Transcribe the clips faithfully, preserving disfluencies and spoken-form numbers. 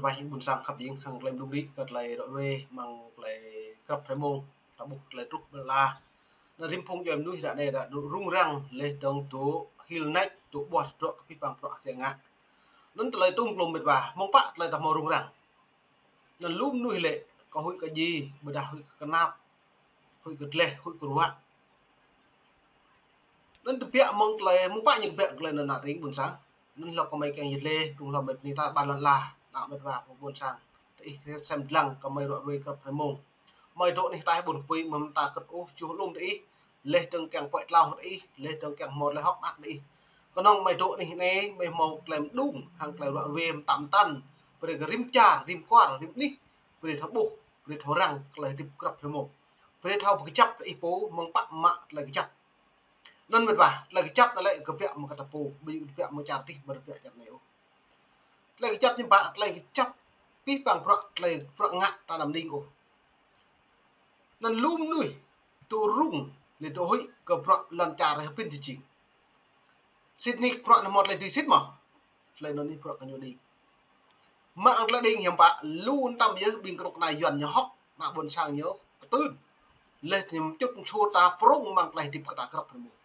Wah ƀôn sang khăp jing hăng tơlơi mơlung đĭ kơ tơlơi ră ruai amăng tơlơi krăp hrơi mông, ta ƀuh tơlơi truh ƀơi la. Anŭn rĭm phung djuai mơnuih ră anai ră rŭng răng laih dơ̆ng dŏ hil nač, dŏ ƀuah tơdruă kơ abih bang bruă kiăng ngă. Anŭn tơlơi tŭm klum mĕt wa, mơ̆ng pă tơlơi ta hmâo rŭng răng. Anŭn lu mơnuih lĕ, kơ huĭ kơ djai, ƀôdah huĭ kơ kơnap, huĭ kơ gleh, huĭ kơ ruă. Anŭn tơbiă mơ̆ng tơlơi, mơ̆ng pă ñu kơbiă tơlơi anŭn ană tring ƀôn sang. Anŭn hlâo kơ mơi kiăng yit lĕ, tŭng hlâo mơi bơni ta ƀar lŏn ala, ană mĕt wa ƀôn sang. Tơ ih sem lăng kơ mơi ră ruai krăp hrơi mông. Mơi dŏ anih ataih ƀôn kơpui, mơ̆n ta kơt ôh, čuh lŏm tơ ih, laih dơ̆ng kiăng pơ̆i tlao tơ ih, laih dơ̆ng kiăng hmâo tơlơi hơ̆k mơak tơ ih. Kơnơ̆ng mơi dŏ anih anai, mơi hmâo tơlơi mơđung, hăng tơlơi ră ruai mơtam mơtăn, brơi kơ rĭm čar, rĭm kwar, rĭm anih, brơi thâo ƀuh, brơi thâo răng, tơlơi hơdip krăp hrơi mông. Brơi thâo pơkơjăp tơ ih pô, mơ̆ng pă mă tơlơi kơjăp. Anŭn mĕt wa, tơlơi kơjăp anŭn lĕ kơbiă mơ̆ng kơ ta pô, ƀu djơ̆ kơbiă mơ̆ng čar adih, ƀu djơ̆ kơbiă čar anai ôh. Tơlơi kơjăp ñu pă, tơlơi kơjăp abih bang bruă, tơlơi bruă ngă ta anăm ning ôh. Anŭn lu mơnuih, dŏ rŭng, lĕ dŏ huĭ kơ bruă lŏn čar hơbĭn tơ jing. Sĭt nik bruă anŭn hmâo tơlơi dưi sĭt mơ̆. Tơlơi anŭn nik bruă kơ ñu đing. Mă hăng tơlơi đing hiam pă, lu mơtam yơh ƀing kơnuk kơna Yuan ñu hŏk, ană ƀôn sang ñu kơtưn. Laih ñu čŭt čô ta prŏng amăng tơlơi hơdip kơ ta krăp hrơi mông.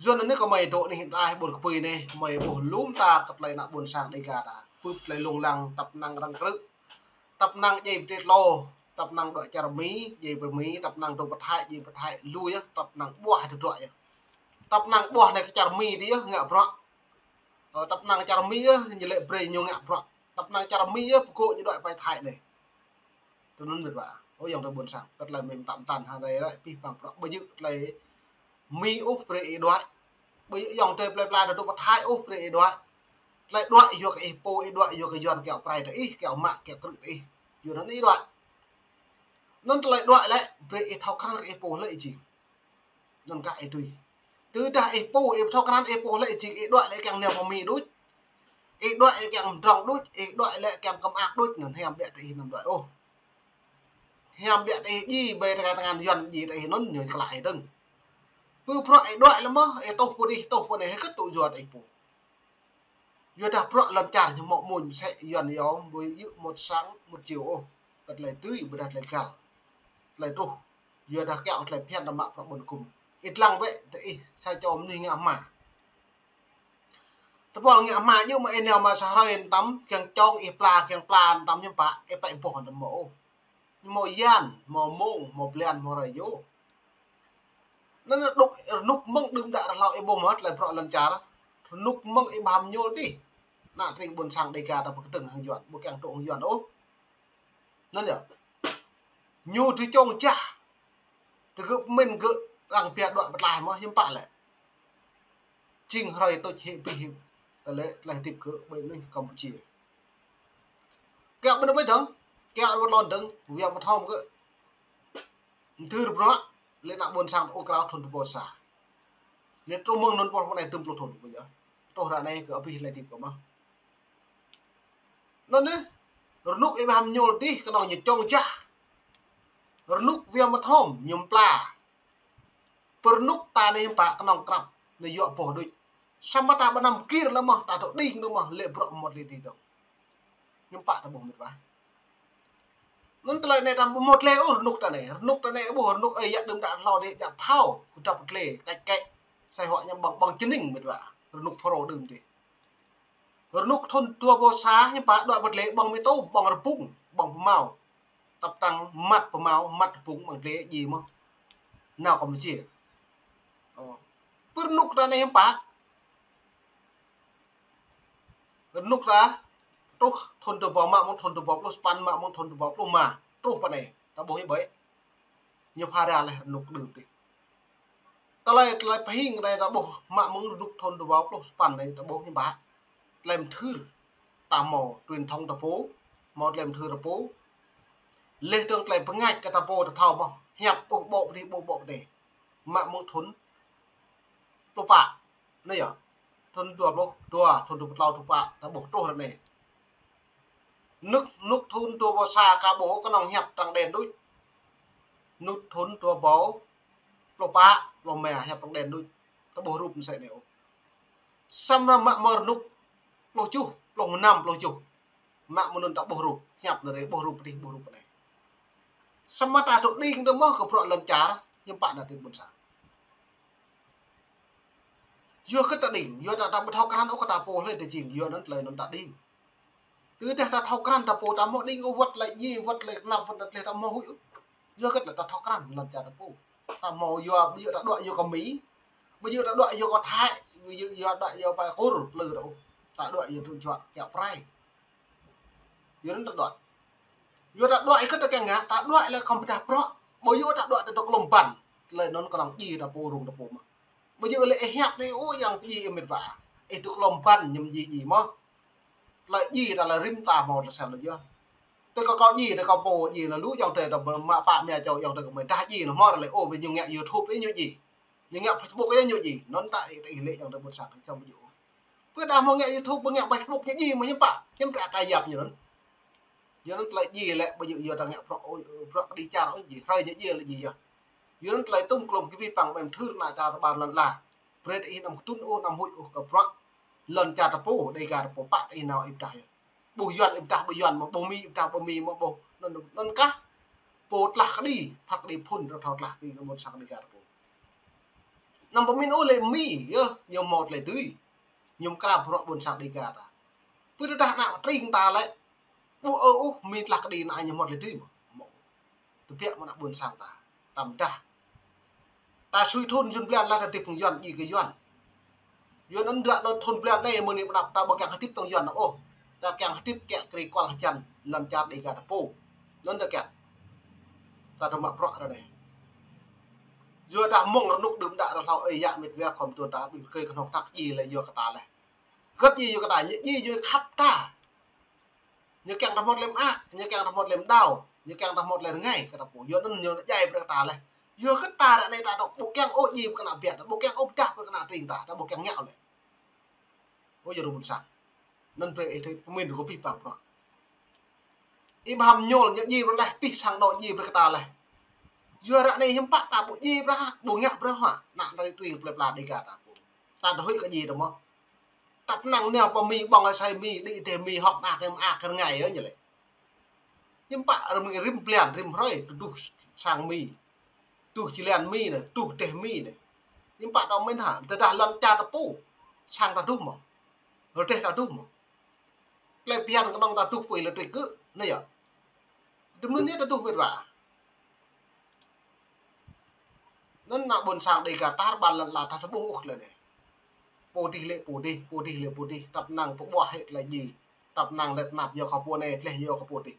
Yuan anai kơ mơi dŏ anih ataih ƀôn kơpui anai, mơi ƀuh lŏm ta kơ tơlơi ană ƀôn sang Dêga ta. Bưp tơlơi lông lăng, tăp năng răng krư̆. Tăp năng djai pơtê tlô, tăp năng dŏ čar Mi, djai pơ Mi, tăp năng dŏ pơ Thái, djai pơ Thái, lu yơh, tăp năng ƀuah tơdruă yơh. Tăp năng ƀuah anai kơ čar Mi dih yơh, ngă bruă. Ơ, tăp năng čar Mi yơh, ñu lĕ brơi ñu ngă bruă. Tăp năng čar Mi yơh, pơgŏ ñu dŏ pơ Thái anai. Tui anŭn mĕt wa. Ơ, ayŏng adơi ƀôn sang, kơ tơlơi mơi mơtam mơtăn hăng rai rai, abih bang bruă ƀu djơ̆ tơlơi Mi ôh brơi ih đuaĭ. Ƀu djơ̆ ayŏng adơi plơi pla ta dŏ pơ Thái ôh brơi ih đuaĭ. Tơlơi đuaĭ yua kơ ih pô, ih đuaĭ yua kơ Yuan kiăng pơrai tơ ih, kiăng mă, kiăng krư̆ tơ ih. Yua anŭn ih đuaĭ. Anŭn tơlơi đuaĭ lĕ, brơi ih thâo krăn kơ ih pô hlơi ih jing. Anŭn kah ih tui. Tơdah ih pô, ih thâo krăn ih pô hlơi ih jing, ih đuaĭ lĕ kiăng nao pơ Mi đôč. Ih đuaĭ lĕ kiăng mơdrŏng đôč, ih đuaĭ lĕ kiăng kơ mơak đôč, anŭn hiam biă tơ ih anăm đuaĭ ôh. Hiam biă tơ ih djai ƀơi tơngan tơngan Yuan djai tơ ih anŭn ñu klă ih dơ̆ng. Pơ bruă ih đuaĭ lĕ mơ̆, ih tuh pơ dih, tuh pơ anai, hơget tŭ yua tơ ih pô. Yua dah bruă lŏn čar ñu hmâo amuñ pơsĕ Yuan yom, ƀu djơ̆ mŭt sang, mŭt čiu ôh. Kơ tơlơi dưi, ƀôdah tơlơi găl. Tơlơi truh. Yua dah kiăng tơlơi phiăn ta mă bruă ƀôn hgŭm. Ih lăng bĕ, tơ ih sa čô mơnuih ngă hma. Tơpul ngă hma djơ̆ mơ̆ ih nao mă sa hrơi mơtam, kiăng čong ih pla, kiăng pla mơtam hiam pă, ih pơ̆i boh mơtam mơ̆ ôh. Hmâo yan, hmâo mông, hmâo blan, hmâo hrơi yơh. Anŭn rơnŭk, rơnŭk mơ̆ng đưm đă rơhlâo ih ƀuh mơ̆ tơlơi bruă lŏn čar. Rơnŭk mơ̆ng ih ƀu ham ñuôl dih. Ană tring ƀôn sang Dêga ta pơkơdơ̆ng hăng Yuan, ƀu kiăng tŭ hăng Yuan ôh. Anŭn yơh. Ñu tui čong jah. Tơ gơ̆ pơmĭn gơ̆ arăng biă đuaĭ pơtlaih mơ̆ hiam pă lĕ. Jing hrơi tuč hĭ abih hĭ tơlơi, tơlơi hơdip gơ̆ ƀơi anih Campuchia. Kiăng ƀơi anŭn ƀơi dơ̆ng, kiăng ƀơi lŏn dơ̆ng, wia mơthom gơ̆. Mơthưr bruă, lĕ ană ƀôn sang ôh krao thŭn rơbâo sa. Lĕ truh mơ̆ng anŭn pơ anai tơm pluh thŭn ƀơi yơh. Truh ră anai kơ abih tơlơi hơdip gơ̆ mơ̆. Anŭn anai, rơnŭk ih ƀu ham ñuôl dih kơnơ̆ng ñu čong jah. Rơnŭk wia mơthom ñu pla. Pơ rơnŭk ta anai hiam pă kơnơ̆ng krăp, anai yua boh đôč. Samơ̆ ta ƀu anăm gir lĕ mơ̆, ta dŏ đing lĕ mơ̆, lĕ bruă mŭt lĕ dih dơ̆ng. Hiam pă ta ƀuh mĕt wa. Anŭn tơlơi anai ta ƀu mŭt lĕ ôh rơnŭk ta anai. Rơnŭk ta anai ƀuh rơnŭk ơi yă đưm đă hlâo dih, djă phao, kơdŏp pơtlê, kač kĕ. Sai huă ñăm ƀơ̆ng, ƀơ̆ng čơning mĕt wa. Rơnŭk Phrô đưm dih. Rơnŭk thŭn dua rơbâo sa, hiam pă đuaĭ pơtlê ƀơ̆ng mơtô, ƀơ̆ng rơbŭng, ƀơ̆ng pơmâo. Tăp tăng măt pơmâo, măt rơbŭng ƀơ̆ng tlê djai mơ̆. Nao Campuchia. Ơ. Pơ rơnŭk ta anai hiam pă. Rơnŭk ta truh thŭn dua rơbâo mă mơ̆ng thŭn dua rơbâo pluh sapăn mă mơ̆ng thŭn dua rơbâo pluh rơma. Truh pơ anai, ta ƀuh ih ƀơi. Ñu phara laih rơnŭk đưm dih. Tơlơi, tơlơi pơhing anai ta ƀuh mă mơ̆ng rơnŭk thŭn dua rơbâo pluh sapăn anai ta ƀuh hiam pă. Tơlơi mơthưr. Ta hmâo truyền thông ta pô, hmâo tơlơi mơthưr ta pô. Laih dơ̆ng tơlơi pơngač kơ ta pô ta thâo mơ̆. Hiăp ƀuh ƀô̆ pơ dih, ƀuh ƀô̆ pơ dih. Mă mơ̆ng thŭn pluh pă. Anai yơh. Thŭn dua pluh dua, thŭn dua pluh klâo, dua pluh pă, ta ƀuh truh ră anai. Rơnŭk, rơnŭk thŭn dua rơbâo sa ka ƀuh kơnơ̆ng hiăp trăng đen đôč. Rơnŭk thŭn dua rơbâo pluh pă, pluh rơma hiăp trăng đen đôč. Ta ƀuh rup mơsĕ anai ôh. Samơ̆ mă mơ̆ng rơnŭk pluh tơjuh, Pluh năm, pluh tơjuh. Mă mơ̆ng anŭn ta ƀuh rup, hiăp anai rai, ƀuh rup adih, ƀuh rup anai. Samơ̆ ta tŭ đing tơ mơ̆ kơ bruă lŏn čar, hiư̆m pă ană tring ƀôn sang. Yua hơget ta đing, yua ta, ta ƀu thâo krăn ôh kơ ta pô hlơi ta jing, yua anŭn tơlơi anŭn ta đing. Tơdah ta thâo krăn ta pô ta hmâo đing ôh, wơ̆t tơlơi djai, wơ̆t tơlơi tơnap, wơ̆t tơlơi ta hmâo huĭ ôh. Yua hơget lĕ ta thâo krăn lŏn čar ta pô. Ta hmâo yua, ƀu djơ̆ ta đuaĭ yua kơ Mi, ƀu djơ̆ ta đuaĭ yua kơ Thái, ƀu djơ̆ yua đuaĭ yua pơ Kur, plư ta ôh. Ta đuaĭ yua tơjuă kiă prai. Yua anŭn ta đuaĭ. Yua ta đuaĭ kơ ta kiăng ngă, ta đuaĭ lĕ khŏm pơdah bruă. Ƀu djơ̆ ta đuaĭ tơ tơklom ban. Tơlơi anŭn kơnơ̆ng djai ta pô rŭng ta pô mơ̆n. Ƀu djơ̆ lĕ ih hiăp anai, ơ, yang djai ih met wa. Ih tơklom ban ñu djai djai mơ̆n. Tơlơi djai ta lĕ rĭm ta hmâo tơlơi sel lĕ yơh. Tơ kơ kâo djai, tơ kâo pô djai lĕ lu ayŏng adơi ta mă pă mia čô ayŏng adơi kơ mơi dah djai anŭn hmâo lĕ, ơ, ƀu ñu ngă YouTube ih ñu djai. Ñu ngă Facebook ih ñu djai. Anŭn ta ih, ih lĕ ayŏng adơi ƀôn sang ta čăm ƀu djơ̆. Ƀu dah hmâo ngă YouTube, ƀu ngă Facebook ñu djai mơ̆n hiư̆m pă. Hiư̆m pă ta yap ñu anŭn. Yua anŭn tơlơi djai lĕ ƀu djơ̆ yua ta ngă bruă, ơ, bruă kơđi čar ôh djai. Hrơi ñu djai lĕ djai yơh. Yua anŭn tơlơi tum klom kơ abih bang ƀing thâo ană čar ƀar lŏn ala. Brơi ta ih anăm kơtưn ôh, anăm huĭ ôh kơ bruă lŏn čar ta pô, Dêga ta pô, pă ta ih nao ih pơdah yơh. Ƀuh Yuan ih pơdah ƀuh Yuan mơ̆n, ƀuh Mi ih pơdah ƀuh Mi mơ̆n, ƀuh anŭn, anŭn kah pô tlah kơđi, phat kơđi phŭn, rơthâo tlah kơđi kơ ƀôn sang Dêga ta pô. Anăm pơmĭn ôh lĕ Mi yơh ñu hmâo tơlơi dưi. Ñu mơ̆ krăp bruă ƀôn sang Dêga ta. Ƀu tơdah ană tring ta lĕ ƀu ơ ôh, Mi tlah kơđi ană ñu hmâo tơlơi dưi mơ̆n. Tơbiă mơ̆n ană ƀôn sang ta. Ta pơdah. Ta sui thŭn jŭn blan lah ta hơdip hăng Yuan, djai kơ Yuan. Yuan anŭn ră anŭn thŭn blan anai mơ̆ng anai pơ anăp ta ƀu kiăng hơdip tơ̆ng Yuan ôh. Ta kiăng hơdip kiă kriê kual hơjăn lŏn čar Dêga ta pô. Anŭn ta kiăng. Ta tơmă bruă ră anai. Yua dah mơ̆ng rơnŭk đưm đă rơhlâo ơi yă met wa khŏm tuan ta ƀing kơi kơnơ̆ng tăk djai lĕ yua kơ ta leh. Hơget djai yua kơ ta, ñu djai yua khăp ta. Ñu kiăng ta hmâo tơlơi mơak, ñu kiăng ta hmâo tơlơi mơđao, ñu kiăng ta hmâo tơlơi rơngai kơ ta pô. Yua anŭn ñu djai brơi kơ ta leh. Yua hơget ta ră anai ta dŏ ƀu kiăng ôh djai brơi kơ ană biă ta, ƀu kiăng ôh pơdah brơi kơ ană tring ta, ta ƀu kiăng ngă leh. Ơ, yua rơmŭn sang. Anŭn brơi ih thâo pơmĭn kơ abih bang bruă. Abraham Nhol ñu djai brơi leh, pih sang anŏ djai brơi kơ ta leh. Yua ră anai hiư̆m pă ta ƀu djai brơi hă, ƀu ngă brơi hă, ană tring plơi pla Dêga ta pô. Ta tơhuĭ kơ djai ta mơ̆n. Tăp năng nao pơ Mi ƀơ̆ng asơi Mi, đĭ teh Mi hŏk mơak, mơak kơ rơngai yơh ñu lĕ. Hiư̆m pă rĭm, rĭm blan, rĭm hrơi, tơduh sang Mi. Tơduh jơlan Mi anai, tơduh teh Mi anai. Hiư̆m pă ta mĭn hă, tơdah lŏn čar ta pô, sang ta tơduh mơ̆n. Rơdêh ta tơduh mơ̆n. Tơlơi phiăn kơnơ̆ng ta tơduh pui lĕ tui kơ, anai yơh. Tơm anŭn yơh ta tơduh met wa. Anŭn ană ƀôn sang Dêga tar ƀar lŏn ala ta tơƀuh ôh tơlơi anai. Pô dih lĕ pô dih, pô dih lĕ pô dih, tăp năng pơƀuah hĭ tơlơi djai. Tăp năng lĕ tơnap yua kơ pô anai, tơleh yua kơ pô dih.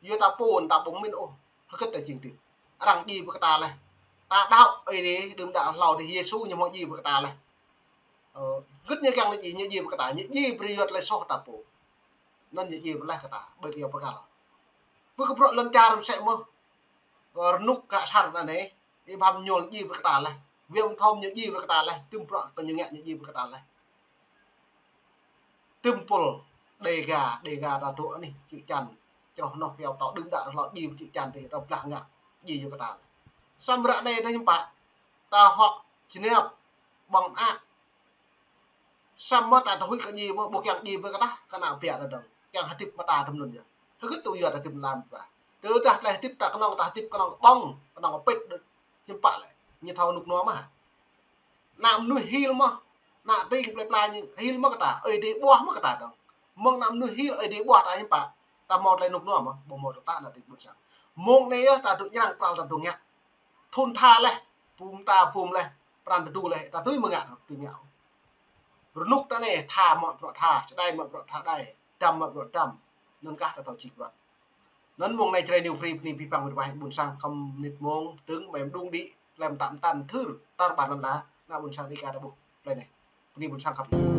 Yua ta pô ta ƀu mĭn ôh, hơget ta jing dih. Arăng djai brơi kơ ta leh. Ta đaŏ Ơi Adai đưm đă hlâo dih, Yêsu ñu hmâo djai brơi kơ ta leh. Ơ, hơget ñu kiăng ñu djai, ñu djai brơi kơ ta, ñu djai brơi yua tơlơi soh ta pô. Anŭn ñu djai brơi leh kơ ta, ƀơi kơyâo bơrkal. Ƀơi kơ bruă lŏn čar mơsĕ mơ̆n. Ơ, rơnŭk kơ asar anai, Abraham Nhol djai brơi kơ ta leh. Viêm Thom ñu djai brơi kơ ta leh, tơm bruă kơ ñu ngă ñu djai brơi kơ ta leh. Tơm pul Dêga, Dêga ta dŏ anih, čư̆ čan, čroh noh kơyâo tŏ đưm đă rơhlâo djai čư̆ čan dih, rơblah ngă, djai yua kơ ta leh. Samơ̆ ră anai ta hiư̆m pă, ta hŏk jơnap, ƀơ̆ng mơak, samơ̆ ta tơhuĭ kơ djai mơ̆n, ƀu kiăng djai brơi kơ ta, kơ ană biă ta dơ̆ng. Kiăng hơdip mơta tơm anŭn yơh. Hơget tŭ yua ta hơdip lăm ta. Tơdah tơlơi hơdip ta kơnơ̆ng, ta hơdip kơnơ̆ng kơ ƀơ̆ng, kơnơ̆ng kơ pĭt đôč. Hiư̆m pă lĕ, ñu thâo rơnŭk rơnua mơ̆n hă. Anăm mơnuih hil mơ̆n, ană tring plơi pla ñu hil mơ̆n kơ ta, Ơi Adai ƀuah mơ̆n kơ ta dơ̆ng. Mơ̆ng anăm mơnuih hil Ơi Adai ƀuah ta hiư̆m pă. Ta hmâo tơlơi rơnŭk rơnua mơ̆n, ƀu hmâo tơlơi ta ană tring ƀôn sang. Mơ̆ng anai yơh ta dŏ ñrăng pral ta dŏ ngă. Thŭn tha leh, bum ta bum leh, pran tơdu leh, ta tui mơ̆ ngă, tui ngă. Rơnŭk ta anai, tha mă bruă tha, čơđai mă bruă čơđai, dăm mă bruă dăm. Anŭn kah ta thâo jing bruă. Anŭn mơ̆ng anai Jrai New Free bơni abih bang met wa ƀôn sang khŏm mơnit mông, tơ̆ng mơ̆ng đung đĭ, lem tam tan thưr, tar ƀar lŏn ala, ană ƀôn sang Dêga ta ƀuh, plei anai. Bơni ƀôn sang khăp.